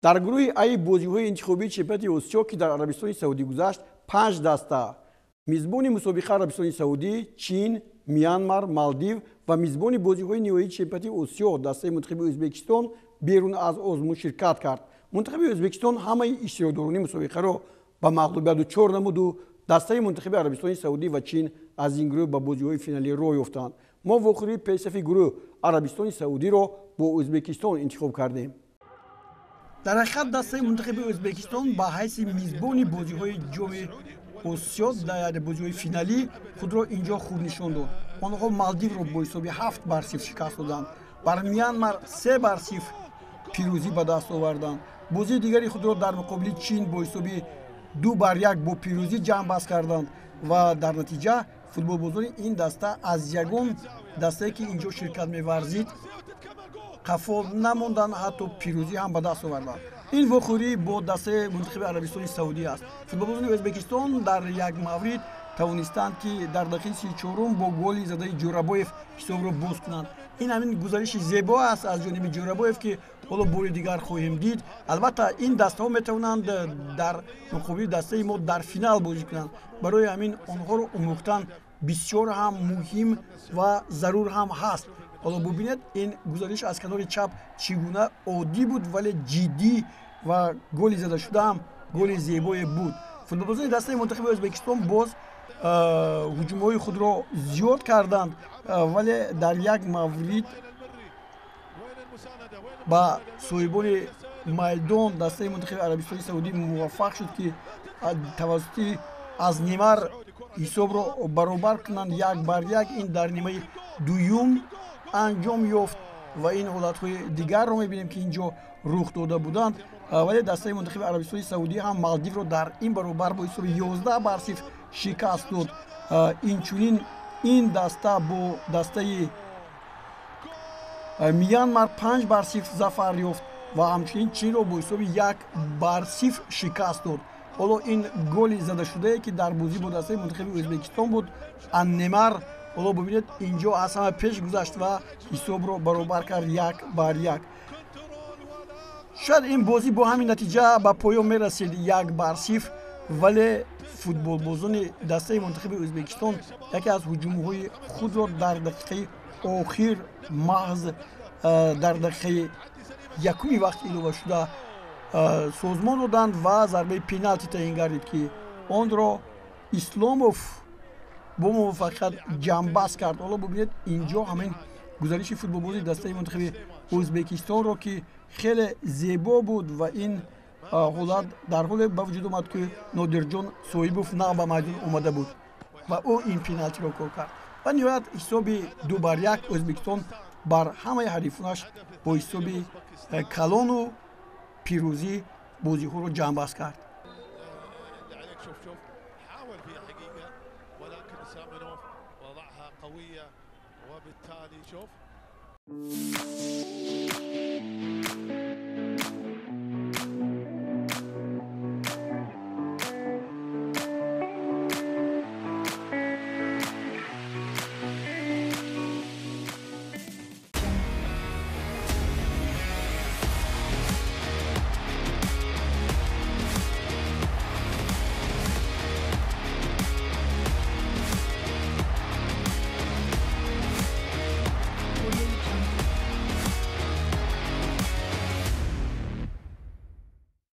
Дар гурӯҳи Аи бозиҳои интихобии чемпионати Осиё, ки дар Арабистони Саудӣ гузашт, панҷ даста: мизбони мусобиқа Арабистони Саудӣ, Чин, Мянмар, Малдив ва мизбони бозиҳои ниҳоии чемпионати Осиё дастаи мунтахаби Ӯзбекистон берун аз озмун ширкат кард. Мунтахаби Ӯзбекистон ҳамаи иштирокдорони мусобиқаро ба мағлубият дучор намуду дастаи мунтахаби Арабистони Саудӣ ва Чин аз ин гурӯҳ ба бозиҳои финалӣ роҳ ёфтанд. Мо вохӯрии пешсафи гурӯҳ Арабистони Саудиро бо Ӯзбекистон интихоб кардем. Дар ҳақиқат, дастаи мунтахаби Ӯзбекистон ба ҳайси мизбони бозиҳои Ҷоми Осиё дар бозиҳои финалӣ худро инҷо хуб нишон дод. Онҳо Малдивро бо ҳисоби 7-0 шикаст доданд, бар Мянмар 3-0 пирӯзӣ ба даст оварданд. Бозии дигари худро дар муқобили Чин бо ҳисоби 2-1 бо пирӯзӣ ҷамъбаст карданд ва дар натиҷа футболбозони ин даста аз ягон дастае, ки инҷо ширкат меварзид, қафо намонданд, ҳатто пирӯзӣ ҳам ба даст оварданд. Ин вохӯрӣ бо дастаи мунтахаби Арабистони Саудӣ аст. Футболбозони Ӯзбекистон дар як маврид тавонистанд, ки дар дақиқаи 34-ум бо голи задаи Ҷӯрабоев ҳисобро боз кунанд. Ин ҳамин гузариши зебо аст аз ҷониби Ҷӯрабоев, ки ҳоло бори дигар хоҳем дид. Албатта, ин дастаҳо метавонанд дар муқобили дастаи мо дар финал бозӣ кунанд. Барои ҳамин онҳоро омӯхтан бисёр ҳам муҳим ва зарур ҳам ҳаст. Ҳоло бубинед, ин гузариш аз канори чап чӣ гуна оддӣ буд, вале ҷиддӣ, ва голи задашудаам голи зебое буд. Футболбозони дастаи мунтахаби Ӯзбекистон боз ҳуҷумҳои худро зиёд карданд, вале дар як маврид ба соҳибони майдон дастаи мунтахаби Арабистони Саудӣ муваффақ шуд, ки тавассути аз Немар ҳисобро баробар кунанд, 1-1. Ин дар нимаи дуюм анҷом ёфт ва ин ҳолатҳои дигарро мебинем, ки инҷо рух дода буданд. Вале дастаи мунтахаби Арабистони Саудӣ ҳам Малдивро дар ин баробар бо ҳисоби 11-0 шикаст дод. Инчунин ин даста бо дастаи Мянмар 5-0 зафар ёфт ва ҳамчунин Чинро бо ҳисоби 1-0 шикаст дод. Ҳоло ин голи задашудае, ки дар бозӣ бо дастаи мунтахаби Ӯзбекистон буд, Аннемар. Ҳоло бубинед, инҷо аз ҳама пеш гузашт ва ҳисобро баробар кард, 1-1. Шояд ин бозӣ бо ҳамин натиҷа ба поён мерасид, 1-0, вале футболбозони дастаи мунтахаби Ӯзбекистон яке аз ҳуҷумҳои худро дар дақиқаи охир, маҳз дар дақиқаи якуми вақти иловашуда созмон доданд ва зарбаи пеналти таъин гардид, ки онро Исломов бо муваффақият ҷамъбаст кард. Ҳоло бубинед, инҷо ҳамин гузариши футболбози дастаи мунтахаби Ӯзбекистонро, ки хеле зебо буд, ва ин ҳолат дар ҳоле ба вуҷуд омад, ки Нодирҷон Соҳибов нав ба майдон омада буд ва ӯ ин пеналтиро кор кард. Ва ниҳоят ҳисоби 2-1, Ӯзбекистон бар ҳамаи ҳарифонаш бо ҳисоби калону пирӯзӣ бозиҳоро ҷамъбаст кард. وضعها قوية وبالتالي شوف.